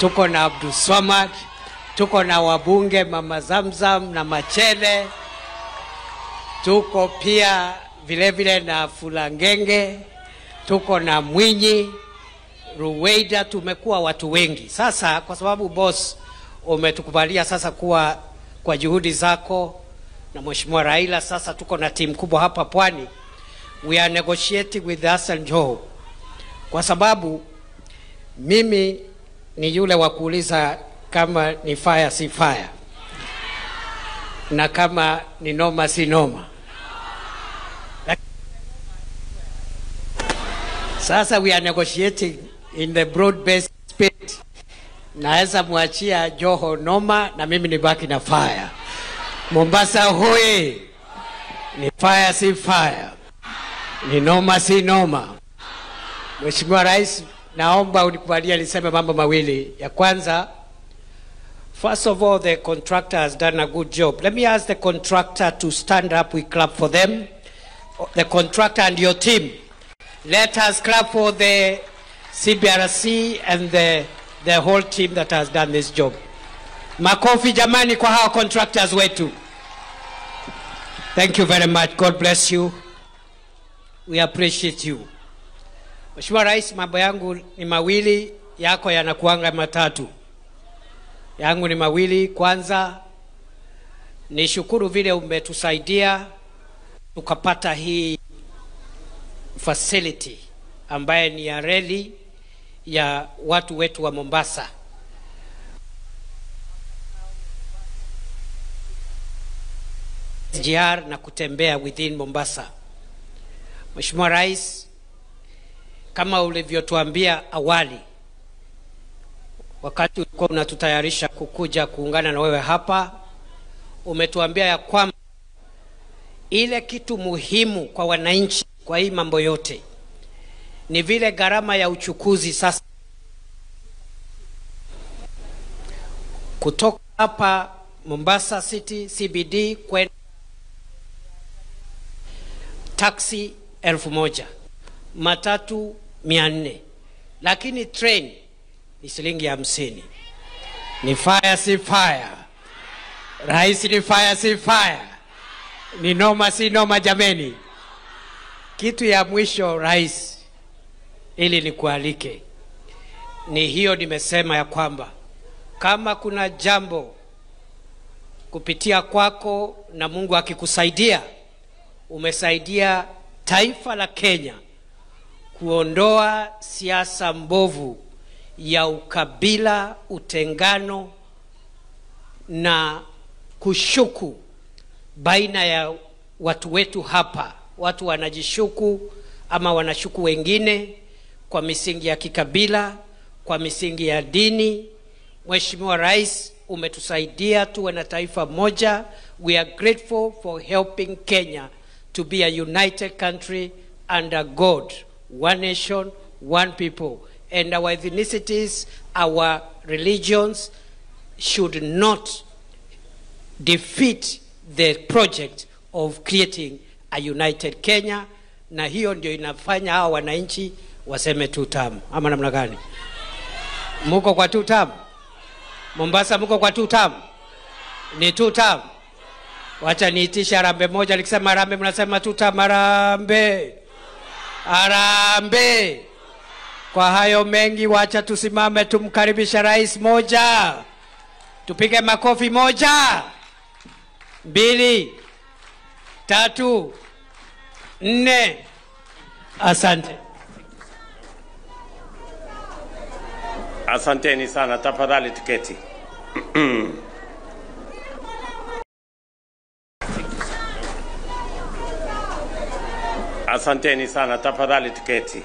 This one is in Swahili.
tuko na Abdul Swamad, tuko na wabunge Mama Zamzam na Machele, tuko pia vile vile na Fulangenge, tuko na Mwinyi, Ruweida. Tumekuwa watu wengi. Sasa kwa sababu boss umetukubalia sasa kuwa kwa juhudi zako na Mheshimiwa Raila, sasa tuko na timu kubwa hapa Pwani. We are negotiating with Hassan Joho, kwa sababu mimi ni yule wa kuuliza kama ni fire si fire, na kama ni noma si noma. Sasa we are negotiating in the broad-based spirit. Naweza muachia Joho noma na mimi nibaki na fire. Mombasa hoye! Ni fire si fire, ni noma si noma. Mheshimiwa Rais, naomba unikubalie niseme mambo mawili. Ya kwanza, first of all, the contractor has done a good job. Let me ask the contractor to stand up. We clap for them. The contractor and your team. Let us clap for the CBRC and the whole team that has done this job. Makofi jamani kwa hawa contractors wetu. Thank you very much. God bless you. We appreciate you. Mheshimiwa Rais, mambo yangu ni mawili, yako yanakuanga matatu. Yangu ni mawili. Kwanza, nishukuru vile umetusaidia tukapata hii facility ambaye ni ya reli ya watu wetu wa Mombasa. SGR na kutembea within Mombasa. Mheshimiwa Rais, kama ulivyotuambia awali wakati ulikuwa unatutayarisha kukuja kuungana na wewe hapa, umetuambia ya kwamba ile kitu muhimu kwa wananchi kwa hii mambo yote ni vile gharama ya uchukuzi sasa kutoka hapa Mombasa City CBD kwenda taxi 1000, matatu 400, lakini train ni shilingi 50. Ni fire si fire? Rais, ni fire si fire? Ni noma si noma jameni? Kitu ya mwisho Rais, ili nikualike, ni hiyo nimesema ya kwamba kama kuna jambo kupitia kwako na Mungu akikusaidia, umesaidia taifa la Kenya kuondoa siasa mbovu ya ukabila, utengano na kushuku baina ya watu wetu hapa. Watu wanajishuku ama wanashuku wengine kwa misingi ya kikabila, kwa misingi ya dini. Mheshimiwa Rais, umetusaidia tuwe na taifa moja. We are grateful for helping Kenya to be a united country under God, one nation, one people. And our ethnicities, our religions should not defeat the project of creating a united Kenya. Na hiyo ndio inafanya hawa wananchi waseme two term. Ama namna gani? Muko kwa two term? Mombasa muko kwa two term? Ni two term? Wacha niitishe harambee moja. Nikisema harambee mnasema two term. Harambee. Harambee. Kwa hayo mengi, wacha tusimame tumkaribisha rais. Moja. Tupige makofi. 1, 2, 3, 4. Asante. Asanteni sana, tafadhali tuketi. Asanteni sana, tafadhali tuketi.